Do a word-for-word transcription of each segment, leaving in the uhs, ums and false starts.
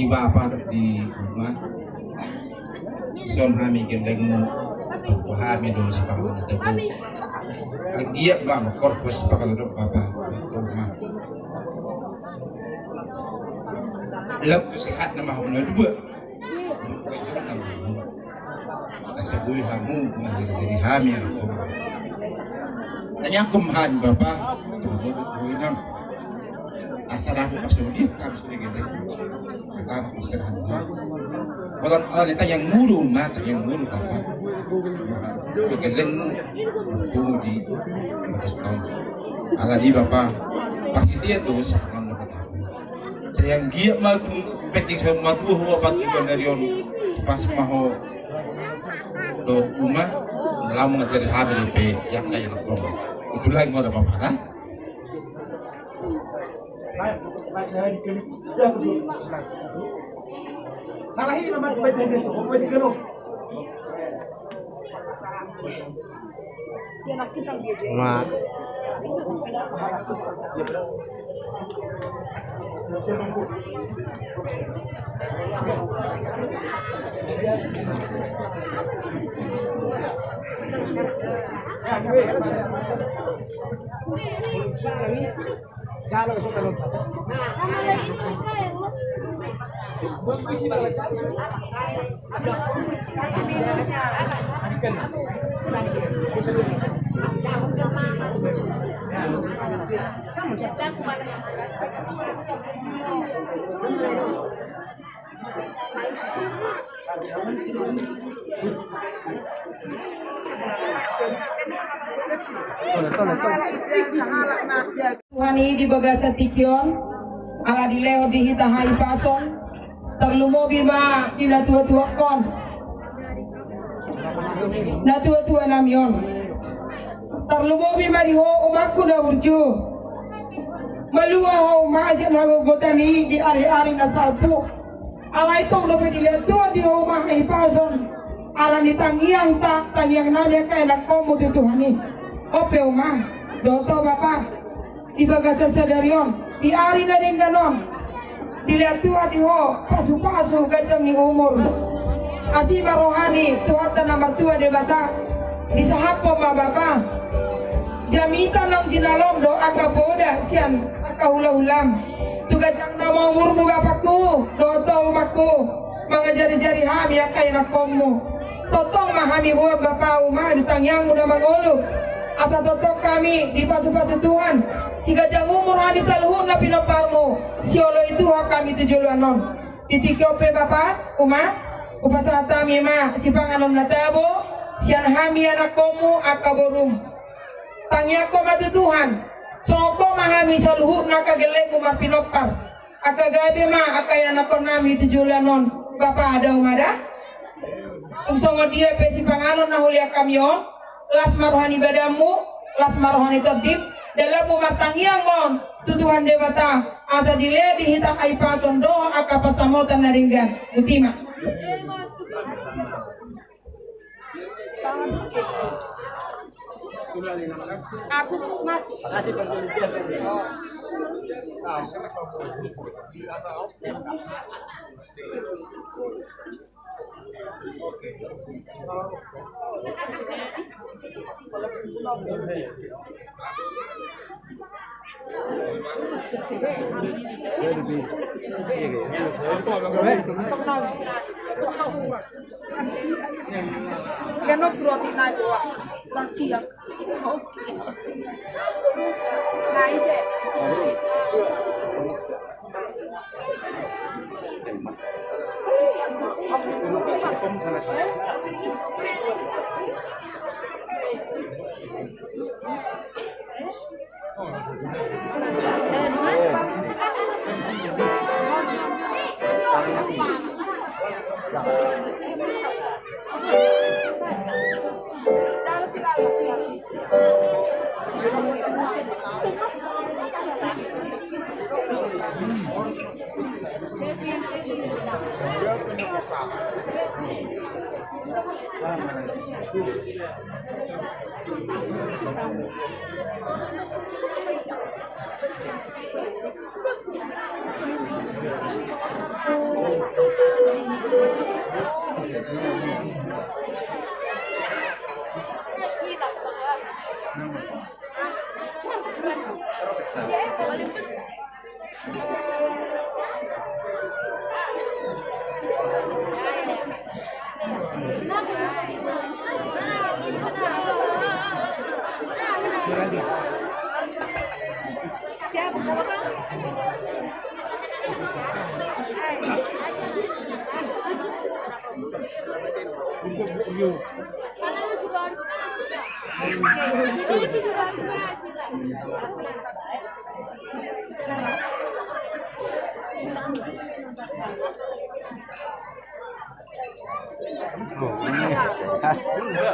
Di bapa dohot di uma. Son hami gellengmu. Hami do sipanganon na tabo. Anggiat ma mangkorhon sipanganon dohot bapa. Lam sehat nama hamu na dua. Asa boi hamu manjadi hami anak hamu. Tangiangkon hami bapa. Boi nang. Asa dapat pasudi kami sudah gede. Kata asa dapat. Kalau ada tangiangmu do uma, tangiangmu do bapa. Gellengmu. Tuh di atas tahun. Ala di bapa. Pasti dia tuh sepanganon. Sai anggiat ma tung pengki sai matua ho bapa tu joloan ni ari on. Pas ma ho dohot uma. Lam na jadi hami dope yang kaya na koma. Itu lagi mau ada bapa kan? Malah ini memang baik-baik itu, baik-baik itu. Ma. Tuhan i di bagasan tingki on, ala dilehon di hita hahipason, tarlumobi ma di natuatuakkon, natuatuanami on. Tarlumobi ma di ho umakku na burju. Malua ho uma sian hagogotan i di ariari na salpu. Alai tong dope dilehon Tuhan di ho uma hahipason. Ala ni tangiangta, tangiangnami angka ianakkonmu tu Tuhan i. On pe uma, dohot ho bapa. Di bagasan sadari on, di ari na denggan on, dilehon Tuhan di ho pasupasu, ganjang ni umur. Asi ma roha ni Tuhanta na martua Debata. Disahaphon ma bapa jamita naung jinalom dohot angka poda sian angka hulahulam. Tu ganjang nama umurmu bapakku dohot ho umakku. Mangajarijari hami angka ianakkonmu. Tongtong ma hami boan bapa uma di tangiangmu na mangolu. Asa tongtong hami dipasupasu Tuhan. Siganjang umur hami saluhutna pinomparmu. Sioloi Tuhan hami tu joloan on. Di tingki on pe bapa uma, hupasahat hami ma sipanganon na tabo sian hami ianakkonmu angka borum. Tangiangkon ma tu Tuhan. Songon ho ma hami saluhutna angka gellengmu marpinompar. Angka gabe ma angka ianakkonnami tu joloan on. Bapa da uma da. Tung songon dia pe sipanganon na hulean hami on, las ma roha ni badanmu, las ma roha ni tondim. Dalanmu martangiang ma on tu Tuhan Debata asa dilehon di hita hahipason dohot angka pansamotan na denggan. Botima. Aku masih. Ganok roti na dua. Kurang siap. Oke. Nah, ise.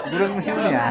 Belum ini ya.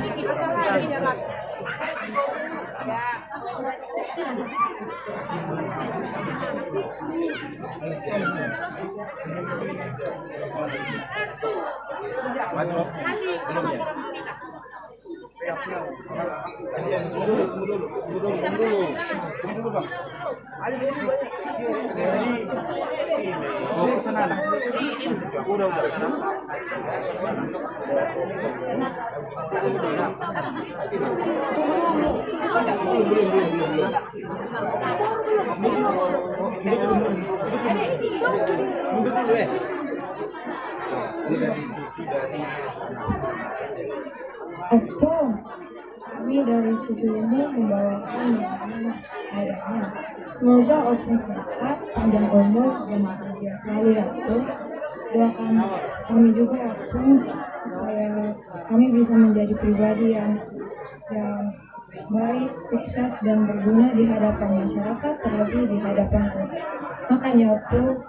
Oke, kami dari Kutulimu membawakan ayahnya. Semoga Ompung sehat, panjang umur, dan bahagia selalu ya, Ompung. Doakan kami juga ya, Ompung, supaya kami bisa menjadi pribadi yang, yang baik, sukses, dan berguna di hadapan masyarakat, terlebih di hadapan Tuhan. Makanya, Ompung.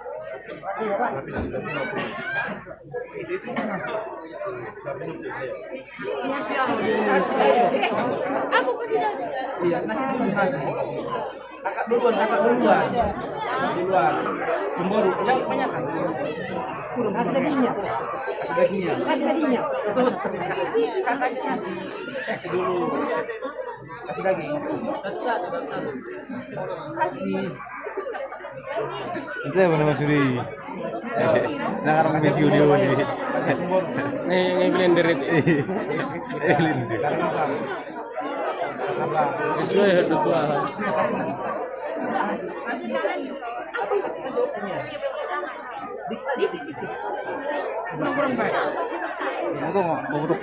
Aku kasih tahu. Iya, nasi dulu, nasi. Kakak duluan, kakak duluan. Kakak duluan. Pembaru, jangan kebanyakan. Kurang, kurang. Kasih dagingnya. Kasih dagingnya. Kasih dagingnya. Kakaknya nasi. Nasi dulu. Kasih daging. Kasih. Itu apa nama suri? Nah, orang misi uli-uli. Nge, nge blender itu. Nge blender. Sesuai dengan kebutuhan. Mau tuh, mau, mau tuh.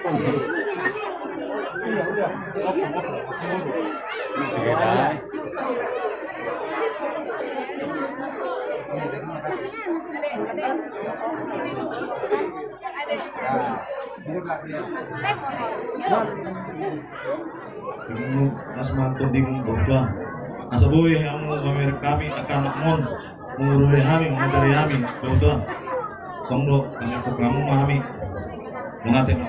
Tinggal nas mantu di mumba. Asa boi hamu mamereng hami angka anakmon. Mangurui hami, mangajari hami, Tuhan. Tong do, hami angkup hamu ma hami. Mauliate ma.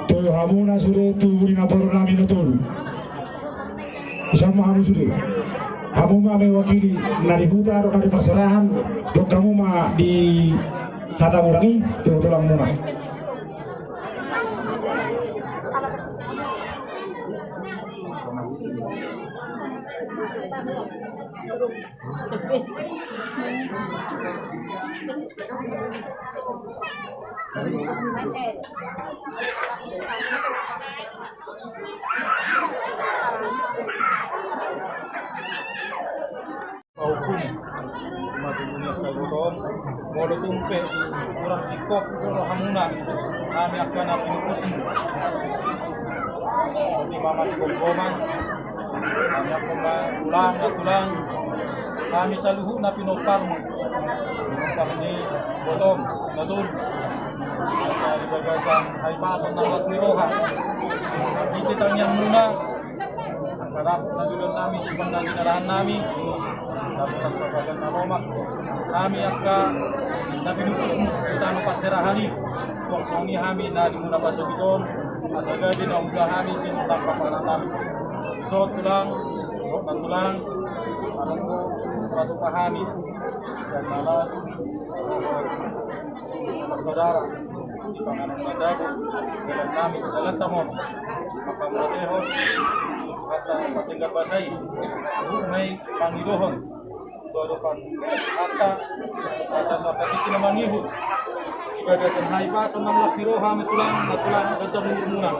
Tu hamuna sude tu di na boru nami na tolu. Ison ma hamu sude. Hamu ma mewakili na di huta dohot na di parserahan, dohot hamu ma di hata murang i, tu tulang muna. Pahuhum. Mati dunia saluhut on. Molo tung pe hurang singkop do rohamuna, hami angka na pinupusmu. Molo tung pe mati gomgoman, hami angka na tulang, na tulang, hami saluhut na pinomparmu. Pinompar ni ibotom na tolu. Asa di bagasan hahipason nang las ni roha, di tangiangmuna, angka dapot na joloan nami, jumpan na jinalahan nami, dapot angka badan na lomak, hami angka na pinupusmu di tano parserahan i, suang songon i hami na di muna pasogit on, asa gabe na umula hami sinur tangkap anak nami. Songon tulang, songon tulang, adong do patupa hami, dan malas, saudara, di panganon na jago, dalan nami, dalan tamon, maka mula dehon, kata patenggal basa i, umai pangidohon, dodopan, kata, asa maka tiki na mangihut, di bagasan hahipason nang las ni roha, hami tulang, na tulang, ganjang umurmuna,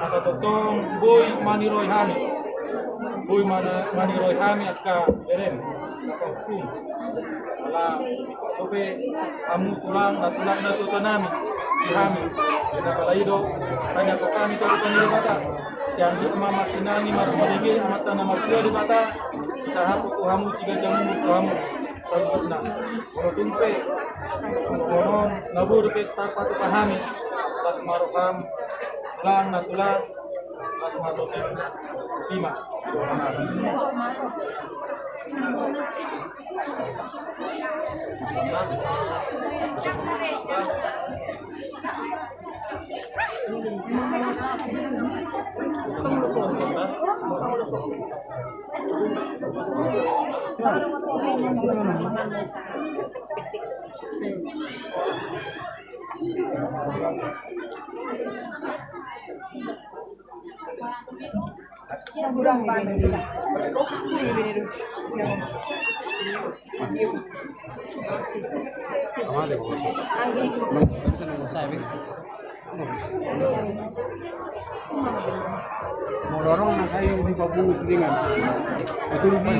asa tongtong, boi maniroi hami, boi mana-, maniroi hami, angka berem, angka hukum, ala, Dope hamu tulang, na tulang na tuatua nami, di hami. Di na pala i do, tangiangkon hami tu Amanta Debata. Sian di ama mati nami, marhite Amanta na martua Debata. Sahat tu hamu, siganjang umur tu hamu. Saluhutna. Molo tung pe, molo na boi dope tarpatupa hami. Las ma roham, tulang, na tulang. Las ma roham. Ima. Mau dorong na saya di papung dengan. Itu rugi.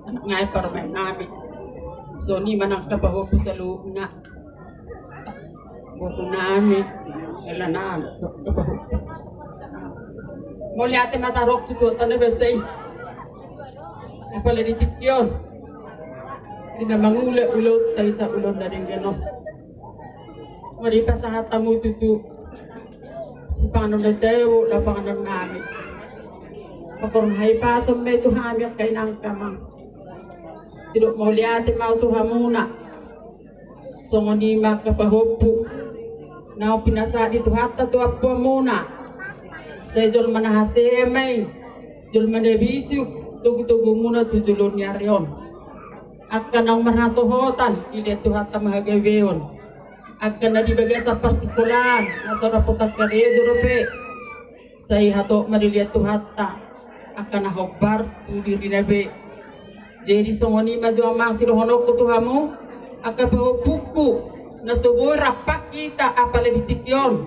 Anak nami, parumaen nami. Songon i ma nang angka pahompu saluhutna. Boru nami, hela nami. Mauliate ma taruhon tu Tuhanta na basa i. Apala di tingki on. Di na mangula ulaonta, hita ulaon na denggan on. Molo dipasahat hamu tutu sipanganon na tabo, laho panganon nami. Paboa hahipason ma i tu hami angka inang, angka amang. Sidok mauliate ma au tu hamuna. Songon i ma angka pahompu naung pinasahat ni Tuhanta tu ompunmuna. Sai jolma na hasea ma i, jolma na bisuk, togutogu muna tu joloan ni ari on. Angka naung marhasohotan, dilehon Tuhanta ma hagabeon. Angka na di bagasan parsingkolaan, na so dapotan karejo dope, sai hatop ma dilehon Tuhanta angka na hombar tu dirina be. Jadi songon i ma jo amang sidohononku tu hamu, angka pahompungku, na so boi rap hita apala di tingki on.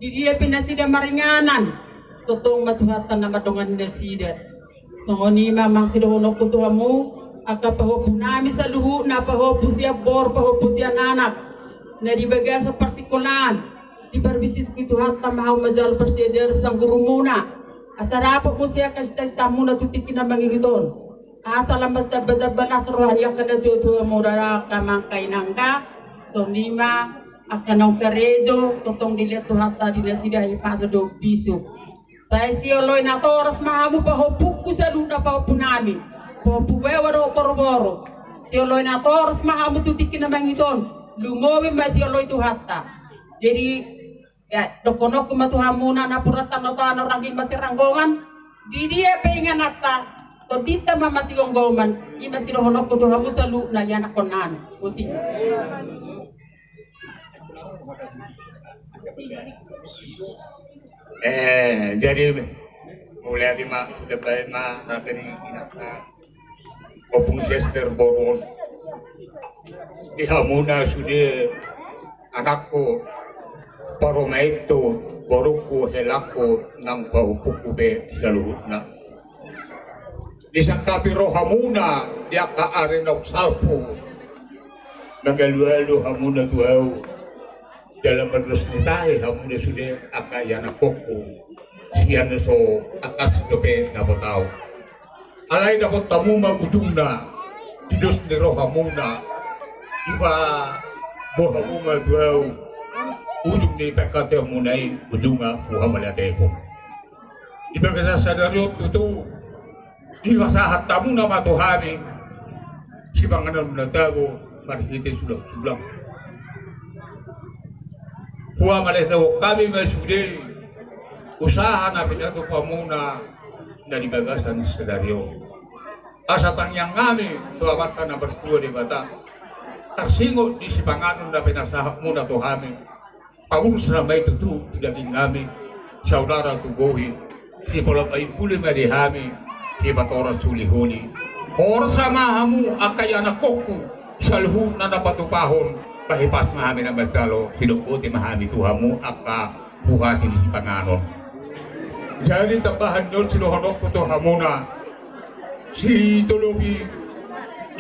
Di dia pe nasida maringanan, tongtong ma Tuhanta na mandongani nasida. Songon i ma amang sidohononku tu hamu, angka pahompu nami saluhutna, pahompu sian boru, pahompu sian anak, na di bagasan parsingkolaan, diparbisuhi Tuhanta ma hamu manjalo parsiajaran sian gurumuna. Asa dapot muse angka citacitamuna tu tingki na mangihut on. Asa lam martambatamba las roha ni angka natuatua muna, angka amang, angka inang. Songon i ma angka naung karejo, tongtong dilehon Tuhanta di nasida hahipason dohot bisuk. Sai sioloi natoras ma hamu pahompungku saluhutna, pahompu nami, pahompu baoa dohot boruboru. Sioloi natoras ma hamu tu tingki na mangihut on, lumobi ma sioloi Tuhanta. Jadi, ya, dohononku ma tu hamuna, napuran tano-tano, rangging masiranggongan. Di dia pe ingananta, tondinta ma masigomgoman. I ma sidohononku tu hamu saluhutna ianakhonnami. Boti. Eh, jadi, mulai di ma, depan ma, hati ni inanta. Ompung si Ester boru on. Di hamuna sude anakku, parumaenhu, borungku, helangku, nang pahompungku pe saluhutna. Disangkapi rohamuna di angka ari naung salpu, mangalualu hamuna tu au. Jala mardos ni tahi hamuna sude angka ianakhonku, sian na so tangkas dope dapot au. Alai dapot hamu ma ujungna, di dos ni rohamuna, dipaboa hamu ma tu au ujung ni pangkataionmuna i, ujungna tu hamauliateon. Di bagasan sadari on tutu, dipasahat hamuna ma tu hami sipanganon na tabo marhite sulang-sulang. Huhamauliateon hami ma sude usaha na pinatupa muna na di bagasan sadari on. Asa tangiang hami tu Amanta na martua Debata, tarsingot di sipanganon na pinasahat muna tu hami, paurus ma i tutu tu daging hami, saudara tu bohi, sipaolop ai puli ma di hami, sipatoras uli-uli. Horas ma hamu angka ianakhonku, saluhutna na patupahon, pahipas ma hami na manjalo, sidok boti ma hami tu hamu angka huhasi ni sipanganon. Jadi tambahan ni on sidohononku tu hamuna, sitolopi,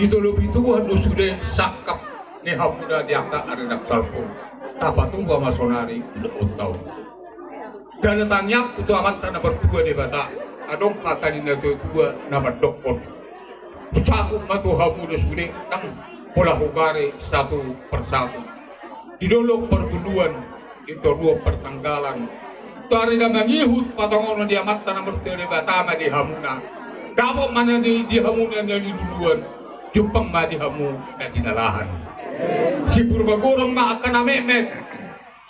ditolopi Tuhan do sude sangkap ni hamuna di angka ari na salpu. Tapatupa ma sonari di lomo taon. Jala tangiangku tu Amanta na martua Debata, adong hata ni na tua-tua na mandokkon: Hucakup ma tu hamuna sude nang pola hubare satu persatu. Di dolok parguluan, di toruan partanggalan, tu ari na mangihut patongonon ni Amanta na martua Debata ma di hamuna. Dapot ma na di, di hamuna na niluluan, jumpang ma di hamu na tinalahan. Sipurmagorang ma angka na metmet,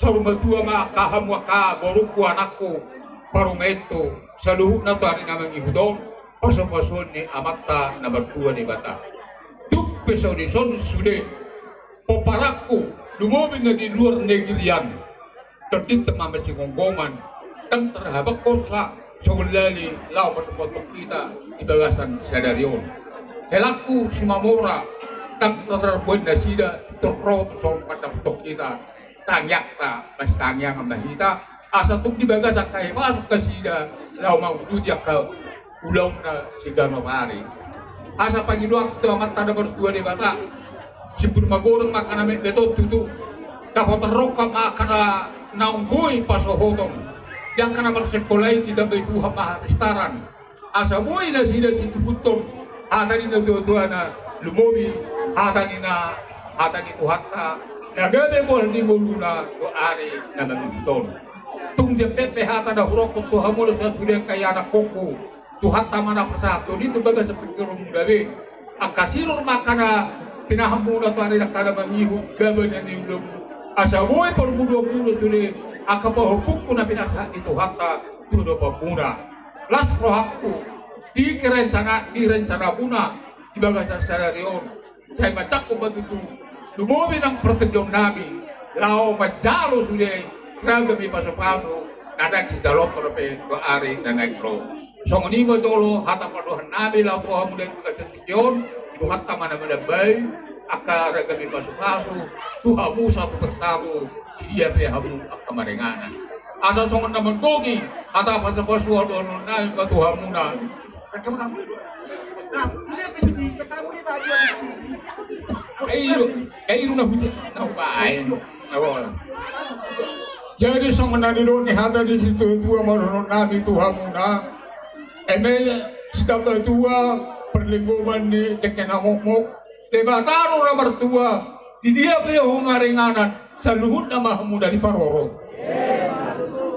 saur matua ma angka hamu angka borungku, anakku, parumaenhu, saluhutna tu ari na mangihut on, pasu-pasuon ni Amanta na martua Debata. Tung pe so dison sude pomparanku, lumobi na di luar negeri an, tondinta ma masigomgoman, ndang tarhabangkon sa songon lali laho mandokkon hita di bagasan sadari on. Helangku Simamora, ndang tarboan nasida tor ro songon mandapothon hita. Tangiangta, masitangiangan ma hita, asa tung di bagasan hahipason nasida laho manguduti angka ulaonna siganop ari. Asa pangidoan tu Amanta na martua Debata, simbur magodang ma angka na mende tontu tu, dapotan rongkap ma angka na naung boi pasohoton, di angka na marsikola i ditambai Tuhan ma hapistaran. Asa boi nasida sihuthon hata ni natuatuana, lumobi hata ni na, hata ni Tuhanta, na gabe bohal ni ngoluna tu ari na mangihut on. Tung diampe pe hata na hurokkon tu hamu na sasude angka ianakhonku, Tuhanta ma na pasahathon i tu bagasan pingkiranmuna be. Angka sinur ma angka na pinahanmuna tu ari na angka na mangihut, gabana ni ulaonmu, asa boi parmuduanmuna sude angka pahompungku na pinasahat ni Tuhanta tu adopanmuna. Las rohangku di rencana, di rencanamuna di bagasan sadari on. Sai manjangkon ma tutu lumobi nang partingkiannami laho manjalo sude ragam ni pasupasu na naeng sijaloonta dope tu ari na naeng ro. Songon i ma jolo hata pandohannami laho tu hamu di bagasan tingki on. Tuhanta ma na manambai angka ragam ni pasupasu tu hamu satu persatu, di dia pe hamu angka maringanan. Asa songon na mandogi hata pasupasuon dohononnami ma tu hamuna. Ai iru, ai iru na hutu na hubaen. Jadi songon na nidok ni hata ni situatua ma dohononnami tu hamuna. Eme sitamba tua parlinggoman ni dengke na mokmok, Debata do na martua, di dia pe ho maringanan, saluhutna ma hamuna diparorot.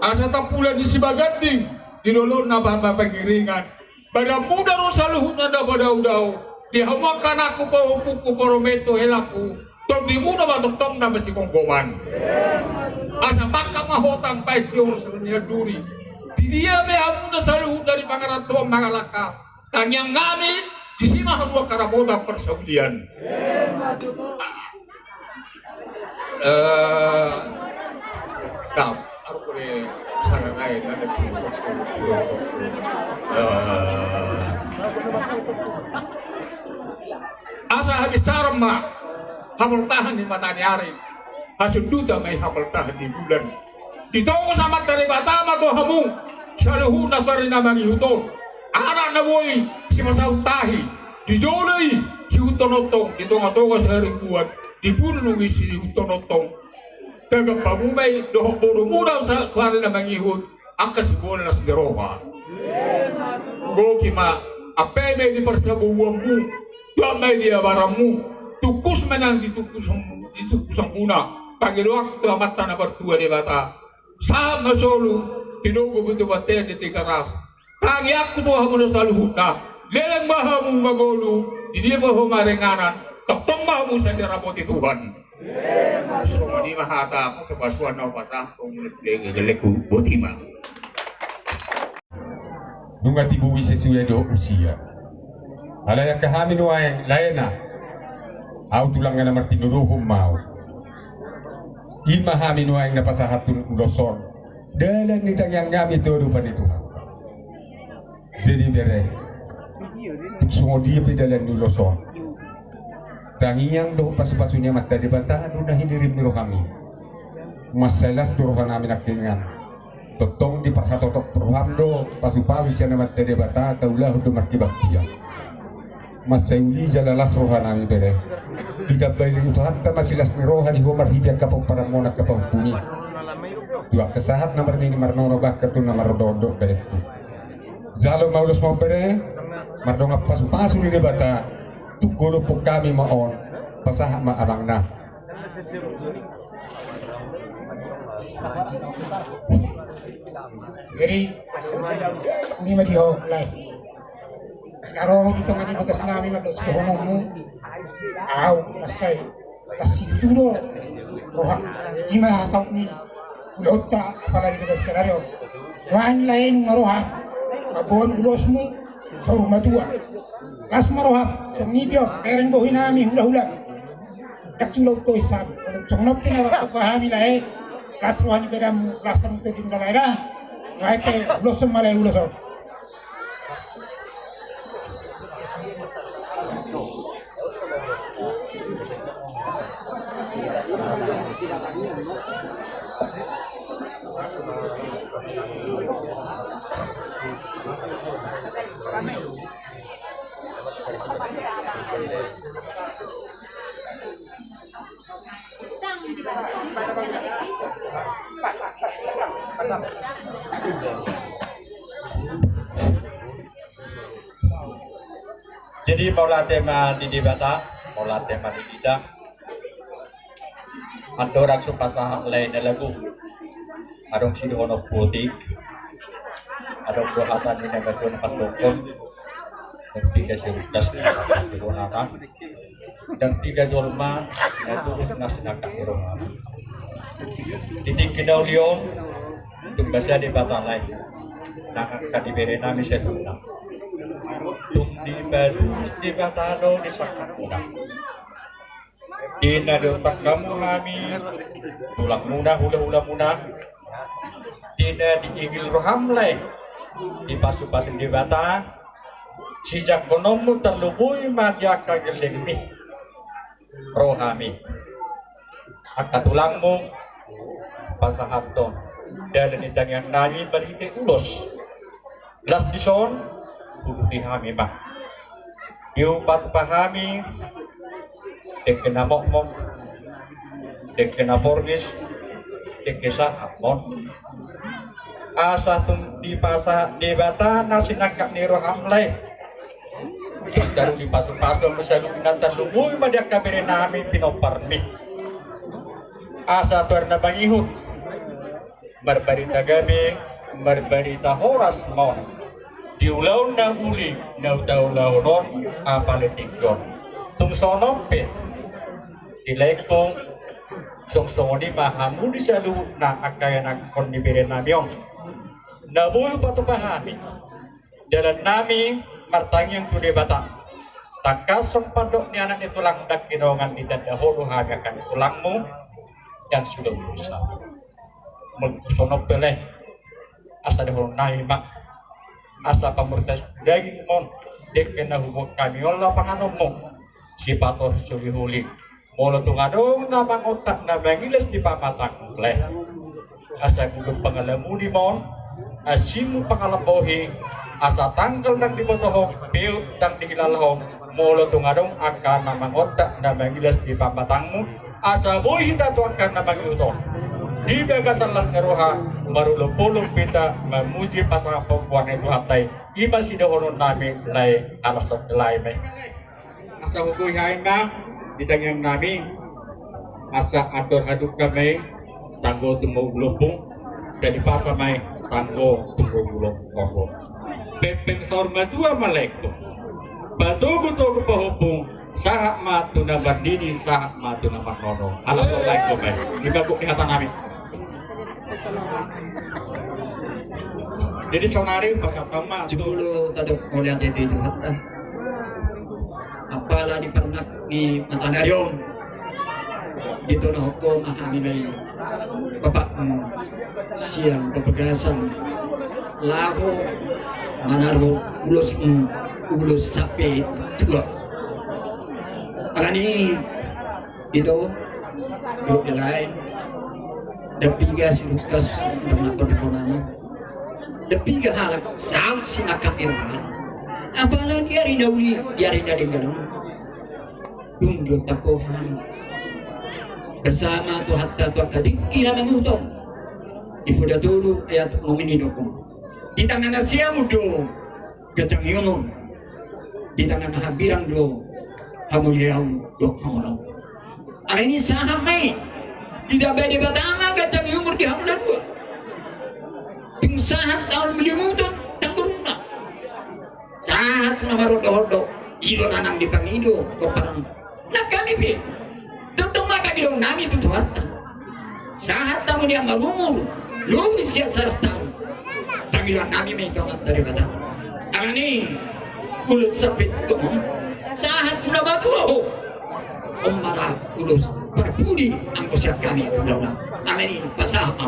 Asa tampulan ni Sibaganding di dolok na pamagiringan, badanmuna do saluhutna na padaodao, di hamu angka anakku, pahompungku, parumaenku, helangku, tondimuna ma tongtong na masigomgoman. Asa pangkat ma hotang baen sior sirnian duri. Di dia pe hamuna saluhutna di pangarantoan mangalangka, tangiangnami disi ma hamu angka na botang parsaulian. Eh, nah, aku boleh sarangai nanti. Eh, asa habis saran ma, haportahan ni mataniari, hasundutan ma i haportahan ni bulan. Ditogos Amanta Debata ma tu hamu saluhutna tu ari na mangihut on. Anak na boi sipasaut tahi, di jolo i sihuthon ontong, di tongatonga saribuan, di pudun i sihuthon ontong. Tagak hamu ma i dohot borumuna sa-, tu ari na mangihut, angka sibolas ni roha. Goki ma, ampe ma i di parsabobuanmu, tuat ma i di abaranmu, tungkus ma nang di tungkusanmu, di tungkusanmuna. Pangidoanku tu Amanta na martua Debata, sahat ma solu, tinogu ma tu bontean ni Tigaras. Tangiangku tu hamuna saluhutna, leleng ma hamu mangolu, di dia pe ho maringanan, tongtong ma hamu sai diramoti Tuhan. Songon i ma hata pasupasuan na hupasahon, songon i ma sude, gelek-gelekku, boti ma. Nunga tibu i sesuai dohot usia. Alai angka hami nuaeng laena, ahu tulang na martinodohon ma ahu. I ma hami nuaeng na pasahathon ulos on, dalan ni tangiangnami tu adopan ni Tuhanta. Jadi bere, tung songon dia pe dalan ni ulos on, tangiang dohot pasupasu ni Amanta Debata do na hinirim ni rohami. Mansai las do rohanami nangkiningan. Tongtong diparhatotop roham do pasupasu sian Amanta Debata, taulahon do markebaktian. Mansai uli jala las rohanami bere. Ditambai ni Tuhanta ma silas ni roha di ho marhite angka pomparanmon angka pahompu i. Tu angka sahat na marnini marnono bahkan tu na marondokondok berengku. Jalo ma ulos ma on bere, mardongan pasupasu ni Debata, tu godang hami ma on, pasahat ma amangna. Jadi, i ma di ho, lae. Na ro di tonga ni bagasnami mandok sidohononmu. Ahu, mansai las situtu do roha. I ma hasahut ni ulaonta apala di bagas sadari on. Roha ni lae nunga roha. Mamboan ulosmu saur matua. Las ma roham, songon i pe on, bereng bohinami hulahula. Ndang sula utois hami. Songon on pe na roha hami lae. Las roha ni badanmu, las roha ni badanmu lae da. Lae pe ulos ma lae ulos on. Jadi mauliate ma di Debata, mauliate ma di hita. Andorang so pasahat lae na lagu, adong sidohonon putik, adong do hata ni na batua na pandokkon. Ndang piga sirugas na sinangkap ni rohana, ndang piga jolma na tulus na sinangkap ni rohana. Di tingki na uli on, tung basa Debata lae, nang angka diberenami saluhutna, tung dipatulus Debata do di sangkapmuna. Di na diontang hamu hami, tulangmuna, hulahulamuna, di na diigil roham lae, dipasupasu Debata sijangkononmu, tarlumobi ma di angka gellengmi rohami. Angka tulangmu pasahathon dalan ni tangiangnami marhite ulos. Las dison, uduti hami ma. Dipatupa hami dengke na mokmok, dengke na porngis, dengke sahat ma on. Asa tung dipasahat Debata na sinangkap ni roham lae, taruli pasupasu ma saluhutna, tarlumobi ma di angka berenami pinomparmi. Asa tu ari na mangihut marbarita gabe, marbarita horas ma on di ulaon na uli na hutaulahon on, apala tingki on. Tung songon on pe di laengku, songon i ma hamu di saluhutna angka ianakhon ni berenami on. Na boi hupatupa hami dalannami martangiang tu Debata. Tangkas songon pandok ni anak ni tulang, ndang hinaholongan, ditanda Ho do hami angka ni tulangmu, ndang suda urusan. Molo songon on pe lae, asa dohononnami ma, asa pamurtaon daging ma on, dengke na huboan hami on laho panganonmu, sipatorus hulihuling. Molo tung adong na mangontak na mangilas di pamatangmu lae, asa gulung pangalamudi ma on, asimu pangalambohi, asa tanggal ndang diboto ho, beot ndang dihilala ho. Molo tung adong angka na mangontak na mangilas di pamatangmu, asa boi hita tu angka na mangihut on di bagasan las ni roha, marolopolop hita mamuji pasahathon goar ni Tuhanta i. I ma sidohononnami lae, alas on lae ma i. Asa hugoli hami ma di tangiangnami, asa andor hadungka ma i tanggo tumboan ulompung, jadi pasa ma i tanggo tumboan ulompung. Pengpeng saur matua ma laengku, patogutogu pahompung, sahat ma tu na marnini, sahat ma tu na marnono. Alas on laengku ma i, di bagok ni hatanami. Jadi saonari pasahat ma tu, jumolo tadok mauliate tu Tuhanta. Apala di parnak ni mataniari on, ditonahon ho ma hami ma i bapakmu sian pambagasan laho manaruhon ulosmu, ulos sampe tua. Alani i, ito, dohot di lae, ndang piga sirugas na pardonganan, ndang piga halak sahat sinangkap ni rohana. Apala di ari na uli, di ari na denggan on, tung diontang ho hami. Basa ma Tuhanta tu angka tingki na mangihut on. Di Poda tolu ayat onom i didok: Di tangan na siamun do ganjang ni umur, di tangan na hambirang do hamuliaon dohot hamaolon. Alani i sahat ma i, ditambai Debata ma ganjang ni umur di hamu na dua. Tung sahat taon malimuton tanggurna, sahat na marondorondor, i do na nang dipangido pomparanna. Nang hami pe, tongtong ma pangidoannami tu Tuhanta. Sahat hamu nian marumur lobi sian saratus taon, pangidoannami ma i tu Amanta Debata. Alani i, ulos sampe tua on, sahat tu na matua ho. On ma ra ulos parpudi anggo sian hami tu dalan. Alani i, pasahat ma.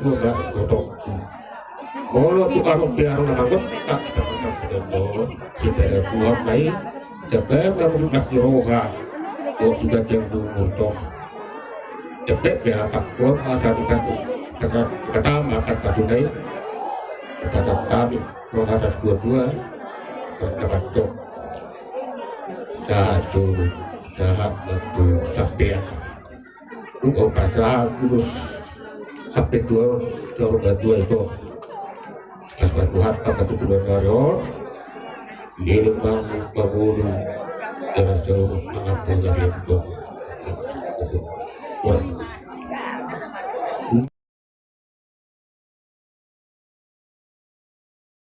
dua ba, gotong. Molo tu aron pe aron na manggotak, tangkap tangkap tangkap. Sipere buat mai, cepat kamu di pasti roha. Kok sudah jam dua gotong. Cepat ya, Pak. Kok masa di pasti. Kata, kata makan pasti mai. Kata kami, kok atas dua dua. Kata kata. Sahat suruh, sahat waktu sampean. Ugo pasahat ulos sampe tua, saur matua ito. Pas pas Tuhan, apa tu keluar dari on. Dia bang, bangun. Jangan suruh, mangampun dari itu. Wah.